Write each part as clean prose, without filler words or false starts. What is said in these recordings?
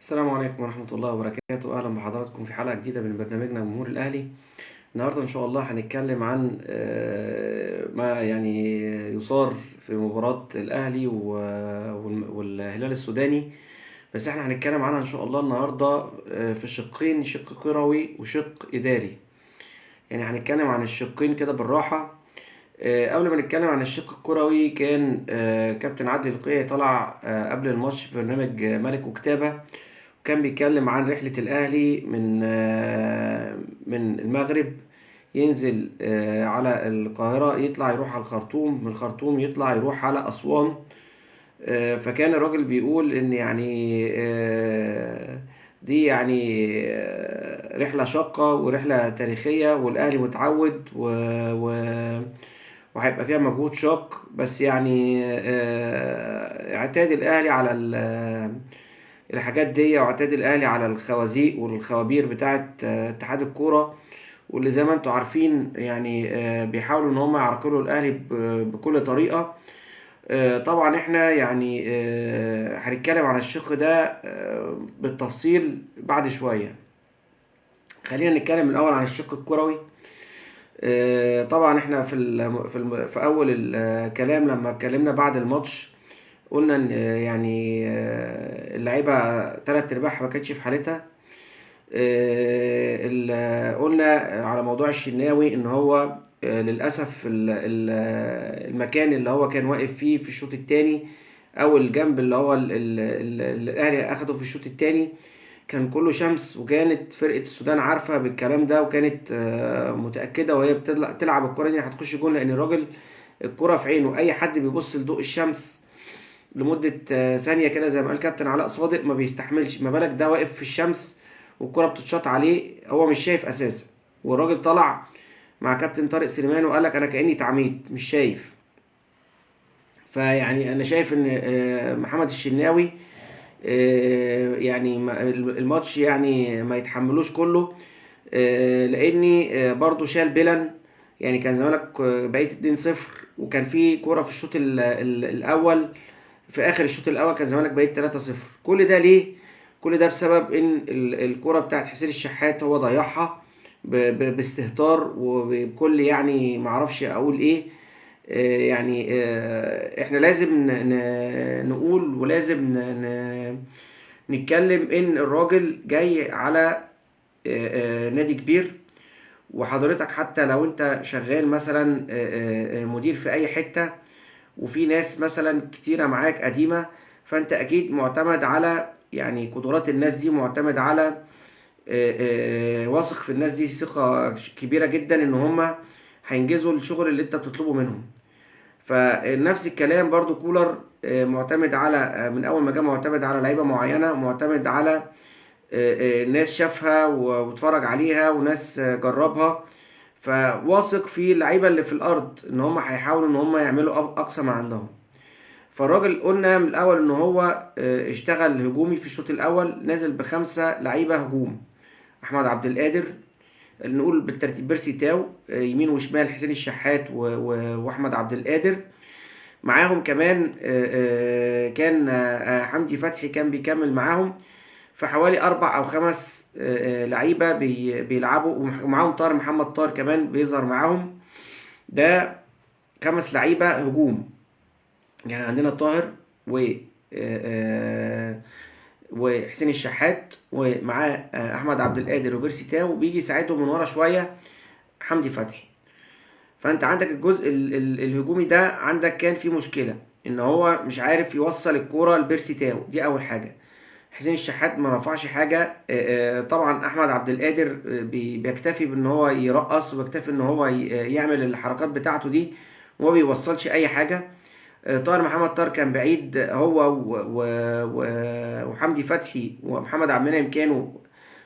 السلام عليكم ورحمة الله وبركاته. أهلا بحضراتكم في حلقة جديدة من برنامجنا جمهور الأهلي. النهاردة إن شاء الله هنتكلم عن ما يعني يثار في مباراة الأهلي والهلال السوداني، بس احنا هنتكلم عنها إن شاء الله النهاردة في شقين، شق كروي وشق إداري. يعني هنتكلم عن الشقين كده بالراحة. قبل ما نتكلم عن الشق الكروي، كان كابتن عدلي القيعي طلع قبل الماتش في برنامج ملك وكتابة، وكان بيتكلم عن رحلة الأهلي من المغرب، ينزل على القاهرة، يطلع يروح على الخرطوم، من الخرطوم يطلع يروح على أسوان. فكان الراجل بيقول إن دي رحلة شاقة ورحلة تاريخية، والأهلي متعود وهيبقى فيها مجهود شاق، بس اعتاد الأهلي على الحاجات دي، واعتاد الأهلي على الخوازيق والخوابير بتاعت اتحاد الكورة، واللي زي ما انتوا عارفين بيحاولوا ان هم يعرقلوا الأهلي بكل طريقة. طبعا احنا هنتكلم عن الشق ده بالتفصيل بعد شوية. خلينا نتكلم الأول عن الشق الكروي. طبعا احنا في أول الكلام لما اتكلمنا بعد الماتش قلنا ان اللعيبة تلات ارباعها ما كانتش في حالتها. قلنا على موضوع الشناوي ان هو للأسف المكان اللي هو كان واقف فيه في الشوط التاني، او الجنب اللي هو اللي الاهلي اخده في الشوط التاني كان كله شمس، وكانت فرقة السودان عارفة بالكلام ده، وكانت متأكدة وهي تلعب الكرة دي هتخش جون، لأن الراجل الكرة في عينه. أي حد بيبص لضوء الشمس لمدة ثانية كده زي ما قال كابتن علاء صادق ما بيستحملش، ما بالك ده واقف في الشمس والكرة بتتشاط عليه، هو مش شايف أساسا. والراجل طلع مع كابتن طارق سليمان وقال لك أنا كأني تعميد مش شايف. فيعني أنا شايف إن محمد الشناوي الماتش ما يتحملوش كله، لأني برضو شال بيلان. كان زمانك بقيت 2-0، وكان في كورة في الشوط الأول، في آخر الشوط الأول كان زمانك بقيت 3-0. كل ده ليه؟ كل ده بسبب إن الكورة بتاعت حسين الشحات هو ضيعها باستهتار وبكل معرفش أقول إيه. إحنا لازم نقول ولازم نتكلم إن الراجل جاي على نادي كبير، وحضرتك حتى لو أنت شغال مثلا، مدير في أي حتة، وفي ناس مثلا كتيرة معاك قديمة، فأنت أكيد معتمد على قدرات الناس دي، معتمد على واثق في الناس دي ثقة كبيرة جدا إن هم هينجزوا الشغل اللي أنت بتطلبه منهم. فنفس الكلام برضو كولر، معتمد على، من أول ما جه معتمد على لعيبة معينة، معتمد على، ناس شافها واتفرج عليها وناس، جربها، فواثق في اللعيبة اللي في الأرض إن هم هيحاولوا إن هم يعملوا أقصى ما عندهم. فالراجل قلنا من الأول إن هو، اشتغل هجومي في الشوط الأول، نازل ب5 لعيبة هجوم، أحمد عبد القادر، نقول بالترتيب بيرسي تاو، يمين وشمال حسين الشحات وأحمد عبد القادر، معاهم كمان، كان، حمدي فتحي كان بيكمل معاهم، في حوالي 4 أو 5، لعيبة بيلعبوا، ومعاهم طاهر محمد طاهر كمان بيظهر معاهم. ده 5 لعيبة هجوم، عندنا طاهر وحسين الشحات ومعاه، أحمد عبد القادر وبيرسي تاو، وبيجي يساعدهم من ورا شوية حمدي فتحي. فأنت عندك الجزء الهجومي ده عندك كان فيه مشكلة إن هو مش عارف يوصل الكورة لبيرسي تاو، دي أول حاجة. حسين الشحات ما رفعش حاجة، طبعا أحمد عبد القادر، بيكتفي بإن هو يرقص وبيكتفي إن هو يعمل الحركات بتاعته دي وما بيوصلش أي حاجة. طاهر محمد طاهر كان بعيد، هو وحمدي فتحي ومحمد عبد المنعم كانوا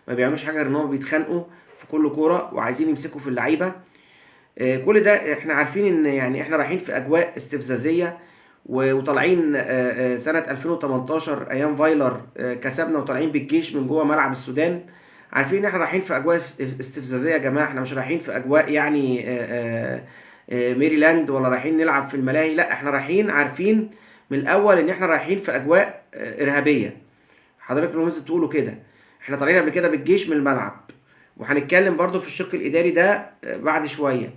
ما بيعملوش حاجة غير إن هم بيتخانقوا في كل كورة وعايزين يمسكوا في اللعيبة. كل ده احنا عارفين إن احنا رايحين في أجواء استفزازية، وطالعين، سنة 2018 أيام فايلر، كسبنا وطالعين بالجيش من جوه ملعب السودان. عارفين إن احنا رايحين في أجواء استفزازية يا جماعة، احنا مش رايحين في أجواء ميريلاند ولا رايحين نلعب في الملاهي، لا احنا رايحين عارفين من الأول إن احنا رايحين في أجواء إرهابية. حضرتك لو لازم تقولوا كده، احنا طالعين قبل كده بالجيش من الملعب، وهنتكلم برضو في الشق الاداري ده بعد شوية.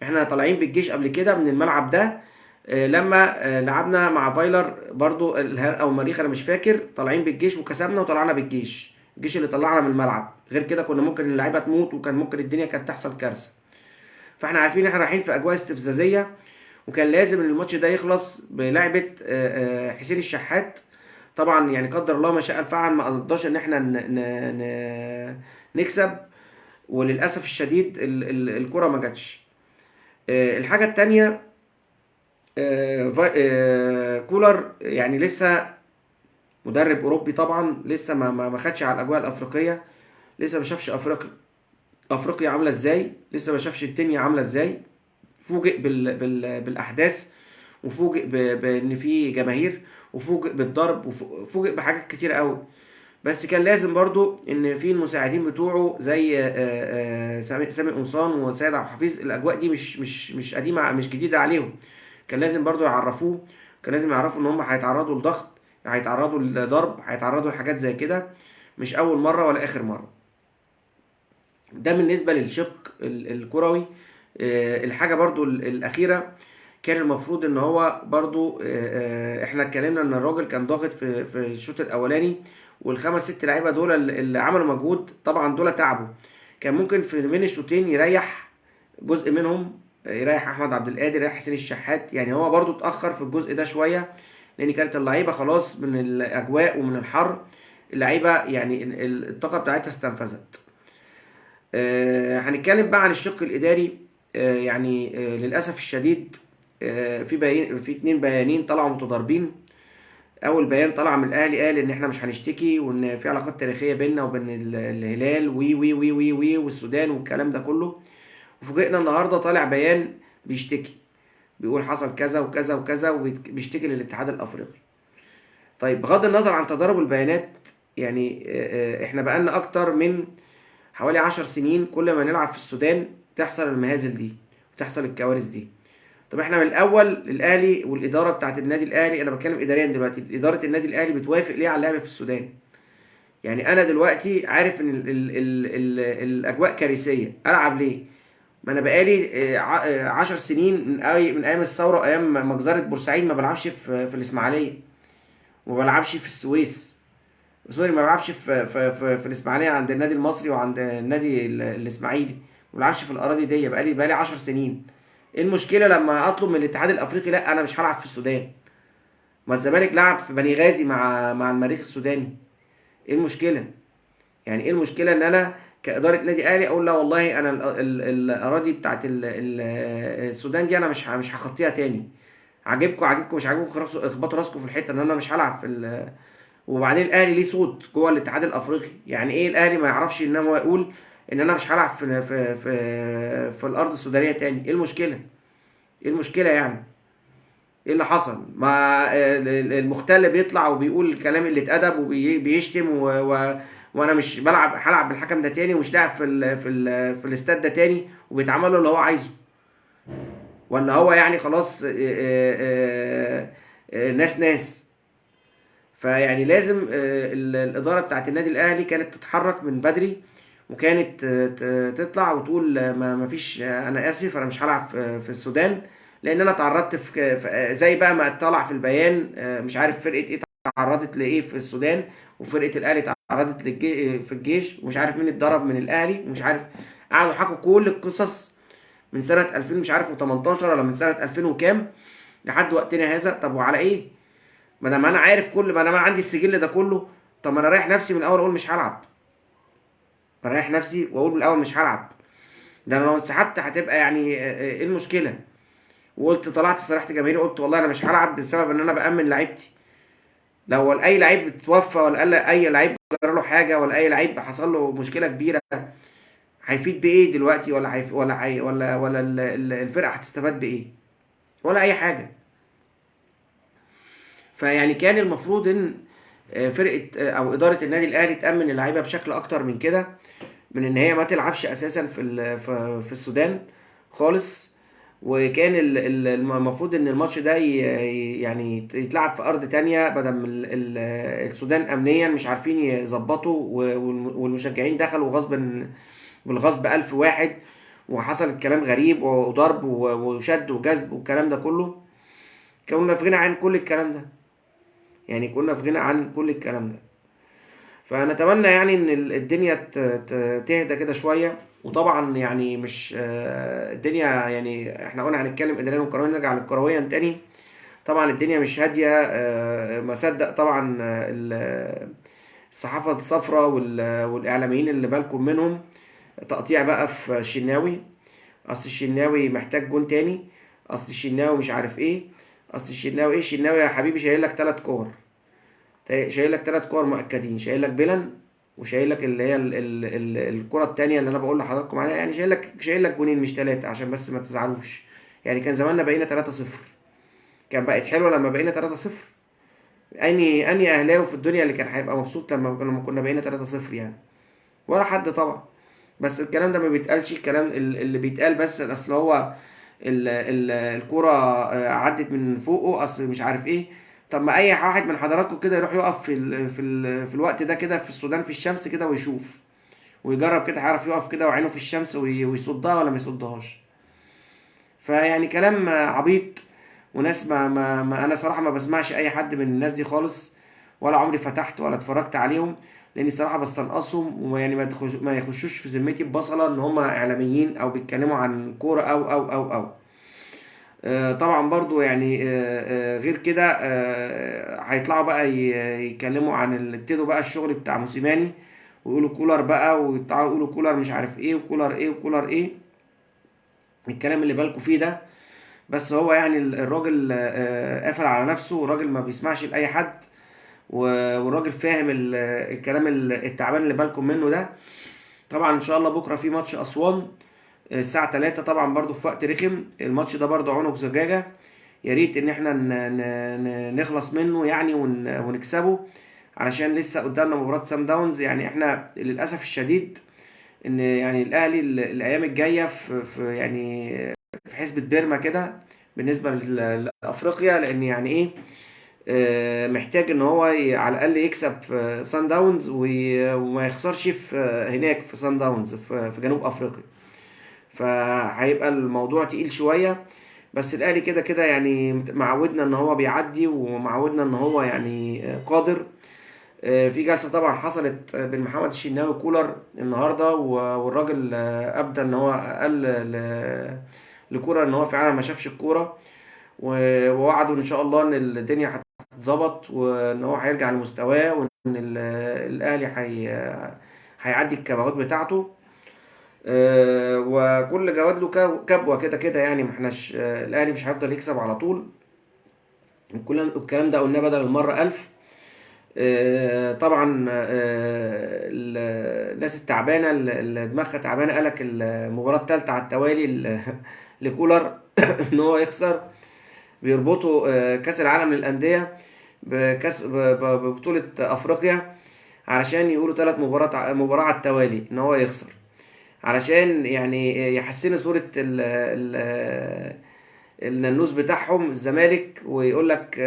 احنا طالعين بالجيش قبل كده من الملعب ده، لما لعبنا مع فايلر برضو الهلال او المريخ انا مش فاكر، طالعين بالجيش وكسبنا وطلعنا بالجيش، الجيش اللي طلعنا من الملعب. غير كده كنا ممكن اللعيبة تموت، وكان ممكن الدنيا كانت تحصل كارثة. فاحنا عارفين ان احنا رايحين في اجواء استفزازيه، وكان لازم ان الماتش ده يخلص بلعبه حسين الشحات. طبعا يعني قدر الله ما شاء فعل، ما قدرناش ان احنا نكسب، وللاسف الشديد الكره ما جاتش. الحاجة الثانية، كولر يعني لسه مدرب اوروبي طبعا، لسه ما خدش على الاجواء الافريقية، لسه ما شافش افريقيا عامله ازاي، لسه ما شافش الدنيا عامله ازاي. فوجئ بالاحداث، وفوجئ بان في جماهير، وفوجئ بالضرب، وفوجئ بحاجات كتير قوي. بس كان لازم برضو ان في المساعدين بتوعه زي سامي قمصان وسيد عبد الحفيظ، الاجواء دي مش قديمة، مش جديدة عليهم. كان لازم برضو يعرفوه، كان لازم يعرفوا ان هم هيتعرضوا لضغط، هيتعرضوا لضرب، هيتعرضوا لحاجات زي كده، مش اول مرة ولا اخر مرة. ده بالنسبة للشق الكروي. الحاجة برضو الاخيرة، كان المفروض ان هو برضو، احنا اتكلمنا ان الراجل كان ضاغط في الشوط الاولاني، والخمس ست لعيبة دول اللي عملوا مجهود طبعا دول تعبوا. كان ممكن في بين الشوطين يريح جزء منهم، يريح احمد عبد القادر، يريح حسين الشحات. يعني هو برضو اتاخر في الجزء ده شوية، لان كانت اللعيبة خلاص من الاجواء ومن الحر، اللعيبة يعني الطاقة بتاعتها استنفذت. هنتكلم بقى عن الشق الاداري. للاسف الشديد، في 2 بيانين طلعوا متضاربين. اول بيان طلع من الاهلي قال ان احنا مش هنشتكي، وان في علاقات تاريخية بيننا وبين الهلال وي وي وي وي وي والسودان والكلام ده كله. وفوجئنا النهارده طالع بيان بيشتكي، بيقول حصل كذا وكذا وكذا، وبيشتكي للاتحاد الافريقي. طيب بغض النظر عن تضارب البيانات، احنا بقالنا اكتر من حوالي 10 سنين كل ما نلعب في السودان تحصل المهازل دي وتحصل الكوارث دي. طب احنا من الاول الاهلي والادارة بتاعت النادي الاهلي، انا بتكلم اداريا دلوقتي، ادارة النادي الاهلي بتوافق ليه على اللعب في السودان؟ يعني انا دلوقتي عارف ان الاجواء كارثية، العب ليه؟ ما انا بقالي 10 سنين من ايام الثورة وايام مجزرة بورسعيد ما بلعبش في الاسماعيلية، وما بلعبش في السويس، سوري، ما بلعبش في الاسماعيلية عند النادي المصري وعند النادي الاسماعيلي، ما بلعبش في الاراضي دي بقالي 10 سنين. ايه المشكلة لما اطلب من الاتحاد الافريقي لا انا مش هلعب في السودان؟ ما الزمالك لعب في بني غازي مع المريخ السوداني، ايه المشكلة؟ يعني ايه المشكلة ان انا كادارة نادي اهلي اقول لا والله انا الاراضي بتاعت السودان دي انا مش هخطيها تاني، عاجبكم عاجبكم، مش عاجبكم خلاص اخبطوا راسكم في الحتة ان انا مش هلعب في وبعدين الاهلي ليه صوت جوه الاتحاد الافريقي، يعني ايه الاهلي ما يعرفش ان هو يقول ان انا مش هلعب في الارض السودانية تاني؟ ايه المشكلة؟ ايه المشكلة يعني؟ ايه اللي حصل؟ ما المختل بيطلع وبيقول الكلام اللي اتأدب وبيشتم وانا مش بلعب، هلعب بالحكم ده تاني ومش لاعب في الاستاد ده تاني، وبيتعمل له اللي هو عايزه. ولا هو يعني خلاص، ناس ناس. فيعني لازم الإدارة بتاعت النادي الأهلي كانت تتحرك من بدري، وكانت تطلع وتقول ما فيش، أنا آسف، أنا مش هلعب في السودان، لأن أنا اتعرضت في زي بقى ما طلع في البيان، مش عارف فرقة إيه تعرضت لإيه في السودان، وفرقة الأهلي تعرضت في الجيش، ومش عارف مين اتضرب من الأهلي، ومش عارف، قعدوا حكوا كل القصص من سنة ألفين مش عارف وتمنتاشر ولا من سنة 2000 وكام لحد وقتنا هذا. طب وعلى إيه؟ ما دام انا عارف كل، ما انا عندي السجل ده كله، طب ما انا رايح نفسي من الاول اقول مش هلعب، انا رايح نفسي واقول من الاول مش هلعب، ده انا لو انسحبت هتبقى ايه المشكلة؟ وقلت طلعت صريحت جماهيري قلت والله انا مش هلعب بسبب ان انا بامن لعيبتي. لو اي لعيب اتوفى ولا قال اي لعيب جرى له حاجة ولا اي لعيب حصل له مشكلة كبيرة، هيفيد بايه دلوقتي؟ ولا هيف-، ولا هي-، ولا، ولا الفرقة هتستفاد بايه؟ ولا اي حاجة. فيعني كان المفروض ان فرقه، او ادارة النادي الاهلي تامن اللعيبة بشكل اكتر من كده، من ان هي ما تلعبش اساسا في السودان خالص. وكان المفروض ان الماتش ده يعني يتلعب في ارض تانية، بدل من السودان امنيا مش عارفين يظبطوا، والمشجعين دخلوا غصب بالغصب 1000 واحد، وحصلت كلام غريب وضرب وشد وجذب والكلام ده كله. كنا في غنى عن كل الكلام ده، يعني كنا في غنى عن كل الكلام ده. فنتمنى يعني ان الدنيا تهدى كده شوية. وطبعا يعني مش، الدنيا يعني احنا قلنا هنتكلم اداريا وكرويا، نرجع للكرويا تاني. طبعا الدنيا مش هادية، ما صدق طبعا، الصحافة الصفراء والاعلاميين اللي بالكم منهم تقطيع بقى في الشناوي، اصل الشناوي محتاج جون تاني، اصل الشناوي مش عارف ايه، اصل الشناوي ايه. الشناوي يا حبيبي شايل لك 3 كور، شايل لك 3 كور مؤكدين، شايل لك بلن، وشايل لك اللي هي الكرة التانية اللي انا بقول لحضراتكم عليها، يعني شايل لك جونين مش 3 عشان بس ما تزعلوش. يعني كان زماننا بقينا 3-0، كان بقت حلوة لما بقينا 3-0. اني اهلاوي في الدنيا اللي كان هيبقى مبسوط لما كنا بقينا 3-0 يعني؟ ولا حد طبعا. بس الكلام ده ما بيتقالش، الكلام اللي بيتقال بس اصل هو الكرة، عدت من فوقه، اصل مش عارف ايه. طب ما اي واحد من حضراتكم كده يروح يقف في الوقت ده كده في السودان في الشمس كده ويشوف ويجرب كده، هيعرف يقف كده وعينه في الشمس ويصدها ولا ما يصدهاش؟ فيعني كلام عبيط وناس ما انا صراحة ما بسمعش اي حد من الناس دي خالص، ولا عمري فتحت ولا اتفرجت عليهم، لاني الصراحة بستنقصهم، ويعني ما يخشوش في ذمتي ببصلة ان هم اعلاميين او بيتكلموا عن كورة او او او او. طبعا برضو غير كده، هيطلعوا بقى يتكلموا عن ابتدوا بقى الشغل بتاع موسيماني، ويقولوا كولر بقى، ويطلعوا يقولوا كولر مش عارف ايه، وكولر ايه، وكولر ايه، الكلام اللي بالكم فيه ده. بس هو الراجل، قافل على نفسه، والراجل ما بيسمعش لأي حد، والراجل فاهم الكلام التعبان اللي بالكم منه ده. طبعا ان شاء الله بكره في ماتش اسوان الساعة 3، طبعا برضو في وقت رخم، الماتش ده برضو عنق زجاجة، يا ريت ان احنا نخلص منه ونكسبه، علشان لسه قدامنا مباراة سان داونز. احنا للأسف الشديد ان الاهلي الايام الجاية في حسبة بيرما كده بالنسبة لأفريقيا، لان محتاج ان هو على الاقل يكسب في سان داونز وما يخسرش هناك في سان داونز في جنوب افريقيا، فهيبقى الموضوع تقيل شوية. بس الاهلي كده كده معودنا ان هو بيعدي، ومعودنا ان هو قادر. في جلسة طبعا حصلت بين محمد الشناوي كولر النهاردة، والراجل، ابدى ان هو قال لكولر ان هو فعلا ما شافش الكورة، ووعده ان شاء الله ان الدنيا هتتظبط، وان هو هيرجع لمستواه، وان الاهلي هيعدي الكبوات بتاعته. وكل جواد له كبوة كده كده، ما احناش، الاهلي مش هيفضل يكسب على طول، الكلام ده قلناه بدل المرة 1000. طبعا، الناس التعبانة اللي دماغها تعبانة قالك المباراة التالتة على التوالي لكولر ان هو يخسر، بيربطوا، كأس العالم للأندية ببطولة أفريقيا، علشان يقولوا تلات مباراة على التوالي إن هو يخسر، علشان يحسنوا صورة النانوس بتاعهم الزمالك، ويقول لك،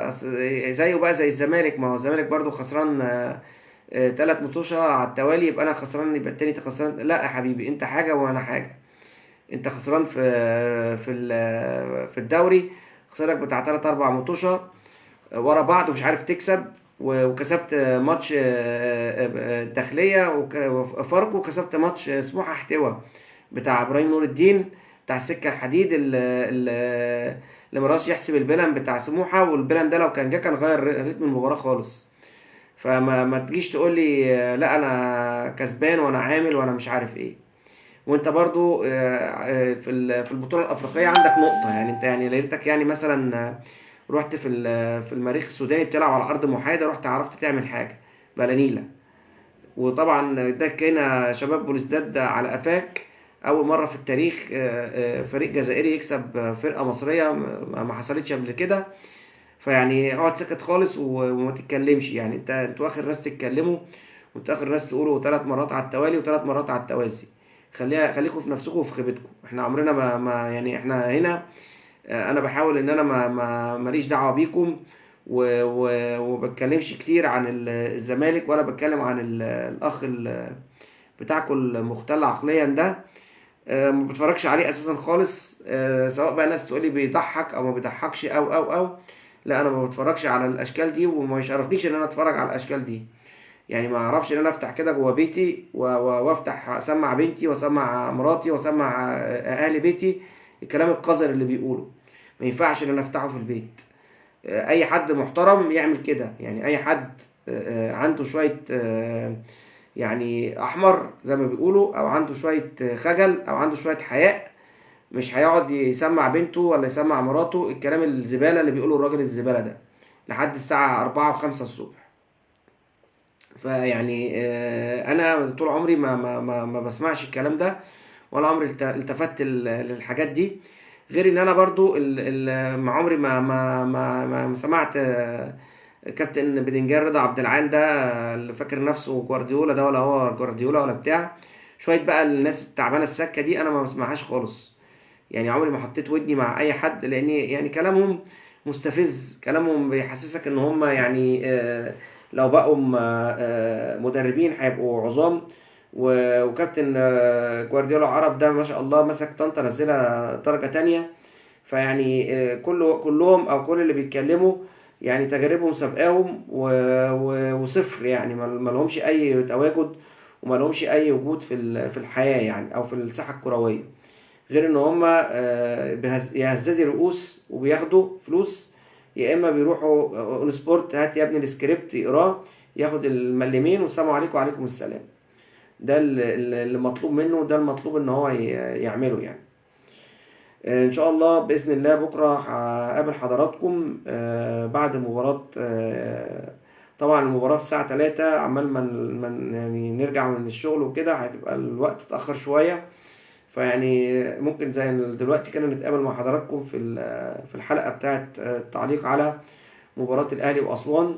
أصل زيه بقى زي الزمالك، ما هو الزمالك برضو خسران، 3 مطوشة على التوالي، يبقى أنا خسران، يبقى التاني خسران. لا يا حبيبي، أنت حاجة وأنا حاجة، أنت خسران في الدوري، خسرك بتاع تلات أربع مطوشة ورا بعض ومش عارف تكسب، وكسبت ماتش، داخلية وفاركو، وكسبت ماتش سموحة احتوى بتاع إبراهيم نور الدين بتاع السكة الحديد اللي ما رضاش يحسب البلن بتاع سموحة، والبلن ده لو كان جه كان غير رتم المباراة خالص. فما تجيش تقول لي، لا أنا كسبان وأنا عامل وأنا مش عارف إيه، وأنت برضو، في البطولة الأفريقية عندك نقطة، أنت ليلتك مثلا، رحت في المريخ السوداني بتلعب على أرض محايدة، رحت عرفت تعمل حاجة بلانيلة. وطبعا ده كان شباب بوليسداد على قفاك، أول مرة في التاريخ، فريق جزائري يكسب فرقة مصرية، ما حصلتش قبل كده. فيعني اقعد ساكت خالص وما تتكلمش، انتوا اخر ناس تتكلموا، وانتوا اخر ناس تقولوا 3 مرات على التوالي وثلاث مرات على التوازي. خليكم في نفسكم وفي خيبتكم. احنا عمرنا ما يعني احنا هنا، انا بحاول ان انا ما ماليش دعوه بيكم، وبتكلمش كتير عن الزمالك، ولا بتكلم عن الاخ بتاعكم المختل عقليا ده، ما بتفرجش عليه اساسا خالص، سواء بقى ناس تقولي بيضحك او ما بيضحكش او او او لا، انا ما بتفرجش على الاشكال دي، وما يشرفنيش ان انا اتفرج على الاشكال دي. يعني ما اعرفش ان انا افتح كده جوه بيتي وافتح اسمع بنتي واسمع مراتي واسمع اهل بيتي الكلام القذر اللي بيقوله، ما ينفعش ان انا افتحه في البيت. اي حد محترم يعمل كده، يعني اي حد عنده شوية يعني احمر زي ما بيقولوا، او عنده شوية خجل، او عنده شوية حياء، مش هيقعد يسمع بنته ولا يسمع مراته الكلام الزبالة اللي بيقوله الراجل الزبالة ده لحد الساعة 4 و5 الصبح. فيعني انا طول عمري ما ما ما, ما بسمعش الكلام ده، ولا عمري التفت للحاجات دي، غير ان انا برضو ما عمري ما ما ما ما سمعت كابتن بدنجان رضا عبد العال ده، اللي فاكر نفسه جوارديولا ده، ولا هو جوارديولا ولا بتاع. شوية بقى الناس التعبانة السكة دي انا ما بسمعهاش خالص، يعني عمري ما حطيت ودني مع اي حد، لان يعني كلامهم مستفز، كلامهم بيحسسك ان هم يعني لو بقوا مدربين هيبقوا عظام. وكابتن جوارديولا عرب ده ما شاء الله مسك طنطا نزلها درجة تانية. فيعني كلهم او كل اللي بيتكلموا يعني تجاربهم سابقاهم وصفر، يعني ما لهمش اي تواجد وما لهمش اي وجود في الحياة يعني، او في الساحة الكروية، غير ان هم يهززي رؤوس وبياخدوا فلوس، يا اما بيروحوا اون سبورت هات يا ابني السكريبت يقراه ياخد الملمين والسلام عليكم وعليكم السلام. ده اللي مطلوب منه، ده المطلوب ان هو يعمله يعني. ان شاء الله باذن الله بكره هقابل حضراتكم بعد مباراه، طبعا المباراه الساعه 3، عمال ما يعني نرجع من الشغل وكده هتبقى الوقت اتاخر شويه، فيعني ممكن زي دلوقتي كده نتقابل مع حضراتكم في الحلقه بتاعه التعليق على مباراه الاهلي واسوان،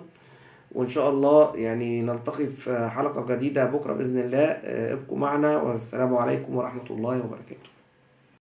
وان شاء الله يعني نلتقي في حلقه جديده بكره باذن الله. ابقوا معنا، والسلام عليكم ورحمه الله وبركاته.